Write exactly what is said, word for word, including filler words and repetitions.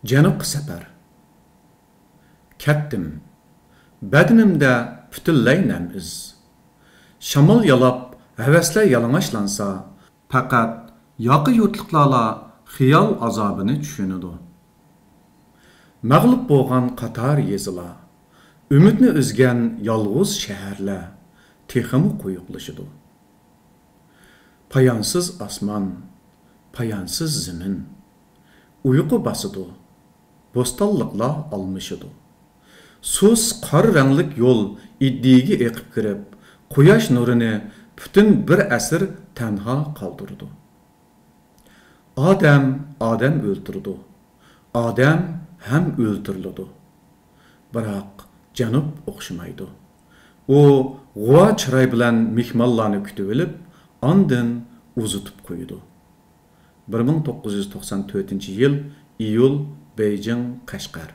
جەنۇبقا سەپەر. كەتتىم. بەدىنىمدە پۈتۈنلەي نەم ئىز. شامال يالاپ، ھەۋەسلەر يالىڭاچلانسا، پەقەت ياقا يۇرتلۇقلارلا خىيال ئازابىنى چۈشىنىدۇ. مەغلۇپ بولغان قاتار يېزىلار، ئۈمىدنى ئۈزگەن يالغۇز شەھەرلەر تېخىمۇ قويۇقلىشىدۇ. پايانسىز ئاسمان، پايانسىز زېمىن. ئۇيقۇ باسىدۇ، بوستانلىقلار ئالمىشىدۇ. سۇس قارا رەڭلىك يول ئىدىيىگە ئېقىپ كىرىپ، قۇياش نۇرىنى پۈتۈن بىر ئەسىر تەنھا قالدۇرىدۇ. ئادەم ئادەم ئۆلتۈرىدۇ، ئادەم ھەم ئۆلتۈرۈلىدۇ. بىراق جەنۇب ئوخشىمايدۇ. ئۇ غۇۋا چىراي بىلەن مېھمانلارنى كۈتۈۋېلىپ، ئاندىن ئۇزىتىپ قويىدۇ. بىر مىڭ توققۇز يۈز توقسان تۆتىنچى يىل، ئىيۇل، بېيجىڭ، قەشقەر.